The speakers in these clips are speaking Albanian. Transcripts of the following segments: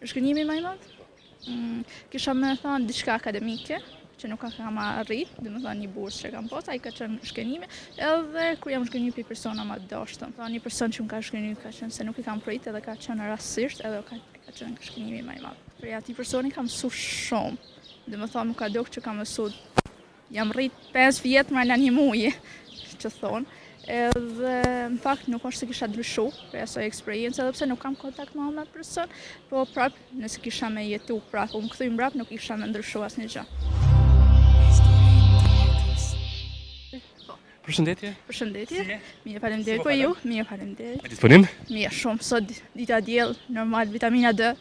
Zhgënjimi ma i madh? Mm, kisha me thanë diçka akademike, që nuk ka kam arrit, domethanë një bursë që kam pas, ai ka qenë zhgënjimi, edhe kur jam zhgënjy prej persona ma të dashtëm. Tha një person që më ka zhgënjy ka qenë se nuk i kam prit edhe ka qenë rastësisht edhe ka, ka qenë zhgënjimi ma i madh. Prej atij personi kam mësu shumë, domethanë m'u ka dok që kam mësu Jam rrit 5 vjet mrena një muji, që thonë. Edhe në fakt nuk është se kisha ndryshu prej asaj eksperience, edhe pse nuk kam kontakt më me atë person, po prap nëse kisha me jetu prap, u më kthy mbrap nuk kisha me ndryshu asnjë gjë. Po. Përshëndetje. Përshëndetje. Si Mirë, faleminderit. Po ju? Mirë, faleminderit. Me disponim? Mirë, shumë sot dita diell, normal vitamina D.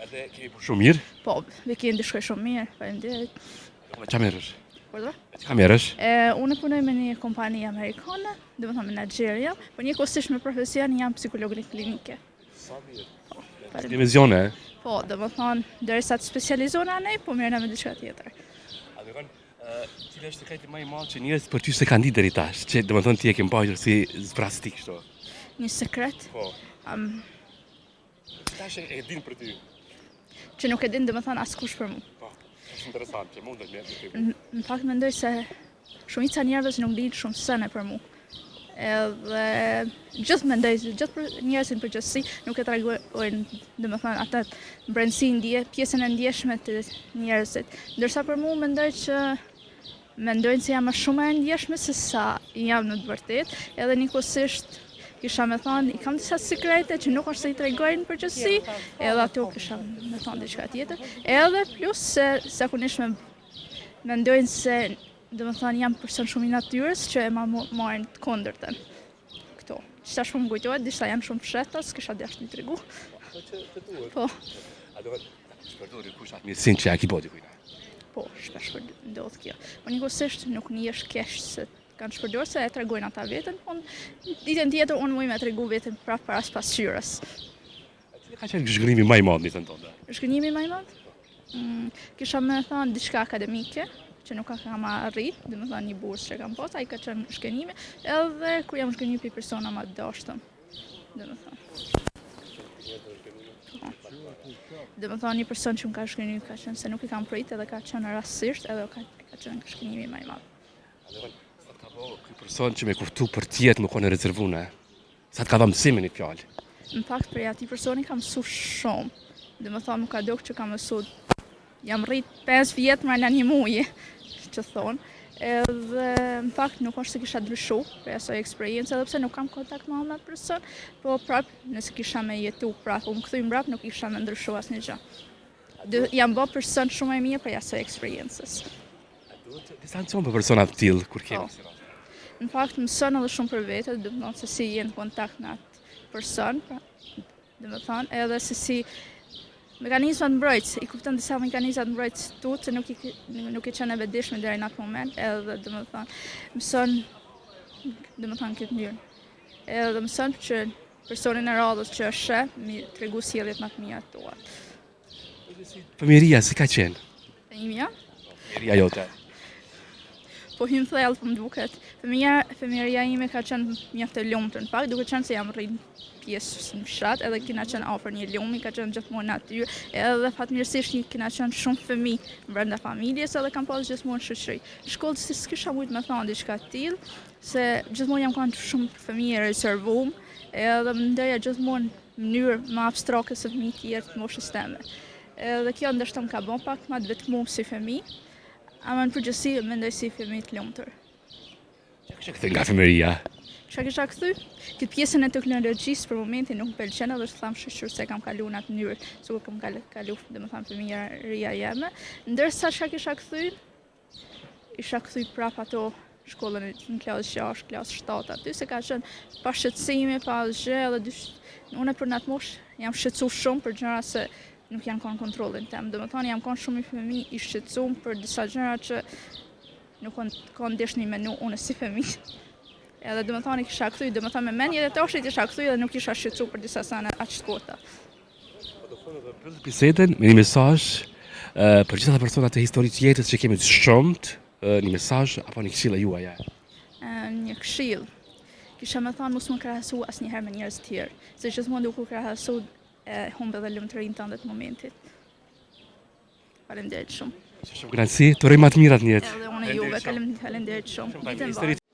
Edhe kemi po shumë mirë? Po, vikendi shkoi shumë mirë, faleminderit. Po me çka merresh? Po do? Me çka merresh? E, unë punoj me një kompani amerikane, domethonë menaxher jam, po njëkohësisht me profesion jam psikologe klinike. Sa mirë. Po, Dimensione? Po, domethonë, derisa të specializohna ne, po merrna me diçka tjetër. A do kanë cili është sekreti më i madh që njerëzit për ty s'e kanë ditë deri tash, që domethonë ti e ke mbajtur si zbrazëti kështu? Një sekret? Po. Um, Tash e din për ty. Që nuk e din domethonë askush për mu. Po, është interesant që mund të merr ty. Në fakt mendoj se shumica njerëzve nuk dinë shumë sene për mu. Edhe gjithë mendoj, gjithë për njerëzit në përgjithësi nuk e tregojnë, domethonë atë brendësi ndje, pjesën e ndjeshme të njerëzit. Ndërsa për mu mendoj që Mendojnë se jam më shumë e ndjeshme se sa jam në të vërtetë, edhe njëkohësisht kisha me thonë, i kam disa sekrete që nuk është se i tregoj në përgjithësi, edhe ato kisha me thonë diçka tjetër, edhe plus se zakonisht me mendojnë se domethonë jam person shumë i natyrës që e ma marrin të kundërtën. Këto. Që tash po më kujtohet, disa janë shumë fshehta, s'kisha dashtë me i tregu. Po që të duhet. Po. A do të shpërdori kush atë mirësinë që ja ki bo dikujt? Po, shpesh po ndodh kjo. Po njëkohësisht nuk ndihesh keq se kanë shpërdorë se e tregojnë ata veten, po ditën tjetër unë muj me tregu veten prapë para pasqyrës. A cili ka qenë zhgënjimi më i madh në jetën tënde? Zhgënjimi më i madh? Mm, kisha me thonë diçka akademike, që nuk ka kam arrit, domethonë një bursë që kam pas, ai ka qenë zhgënjimi, edhe kur jam zhgënjy prej persona ma të dashtëm, domethonë. Po. Domethonë një person që më ka zhgënjy, ka qenë se nuk i kam prit edhe ka qenë rastësisht, edhe ka, ka qenë zhgënjimi ma i madh. Sa të ka bo ky person që me kuptu për tjetë me konë rezervune? Sa të ka dhënë mësim me një fjalë? Në fakt prej atij personi kam mësu shumë. Domethonë m'u ka dok që kam mësu jam rrit 5 vjet mrena një muji, që thonë. Edhe në fakt nuk është se kisha ndryshu prej asaj eksperience, edhe pse nuk kam kontakt më me atë person, po prap nëse kisha me jetu prap, u më kthy mbrap nuk kisha me ndryshu asnjë gjë. Jam bo person shumë e mirë prej asaj eksperiencës. A duhet të distancohem prej persona të tillë kur kemi po. si rast? Në fakt mëson edhe shumë për vete, domethonë se si je në kontakt me atë person, pra, domethonë edhe se si mekanizmat mbrojtës, i kupton disa mekanizmat mbrojtës tu që nuk i nuk i qenë e vetëdijshme deri në atë moment, edhe domethonë mëson domethonë këtë mënyrë. Edhe mëson që personin e radhës që e sheh, mi tregu sjelljet më të mira tua. Fëmijëria si ka qenë? Fëmijëria? Fëmijëria jote. Po hym thellë po më duket. Fëmija, fëmijëria ime ka qenë mjaft e lumtur në fakt, duke qenë se jam rrit pjesë në fshat, edhe kina qenë afër një lumi, ka qenë gjithmonë natyrë, edhe fatmirësisht një kina qenë shumë fëmijë brenda familjes, edhe kam pas gjithmonë shoqëri. Në shkollë si s'kisha mujt me thonë diçka të tillë, se gjithmonë jam kanë shumë fëmijë e rezervum, edhe mendoja gjithmonë mënyrë më abstrakte se fëmijët tjerë të moshës teme. Edhe kjo ndoshta më ka bon pak më të vetmum si fëmijë, ama në përgjithësi mendoj si fëmijë të lumtur. Çka kishe kthy nga fëmijëria? Çka kisha kthy? Këtë pjesën e teknologjisë për momentin nuk më pëlqen edhe të them shyqyr se kam kalu në atë mënyrë, sikur kam kalu, kalu domethënë fëmijëria jeme. Ndërsa çka kisha kthy? Isha kthy prap ato shkollën në klasë 6, klasë 7 aty, se ka qenë pa shqetësime, pa asgjë, edhe dysh, unë për në atë moshë jam shqetësu shumë për gjëra se nuk janë konë kontrollin tem. Domethonë, jam konë shumë i fëmi i shqetësum për disa gjëra që nuk konë desht me menu unë si fëmi. Edhe domethonë, i kisha kthy, domethonë, me mendjet e tashit isha kthy edhe nuk isha shqetësu për disa sene aq të kota. Po do thonë edhe mbyll bisedën me një mesazh për gjithë ata persona të historisë të jetës që kemi të shumtë, një mesazh apo një këshillë juaja. Një këshillë. Kisha me thonë mos me krahasu asnjëherë me njerëz të tjerë, se gjithmonë duke u krahasu. E humb edhe lumturinë tënde të momentit. Faleminderit shumë. Shumë kënaqësi, të uroj më të mirat në jetë. Edhe unë juve, faleminderit shumë. Ditën e mbarë.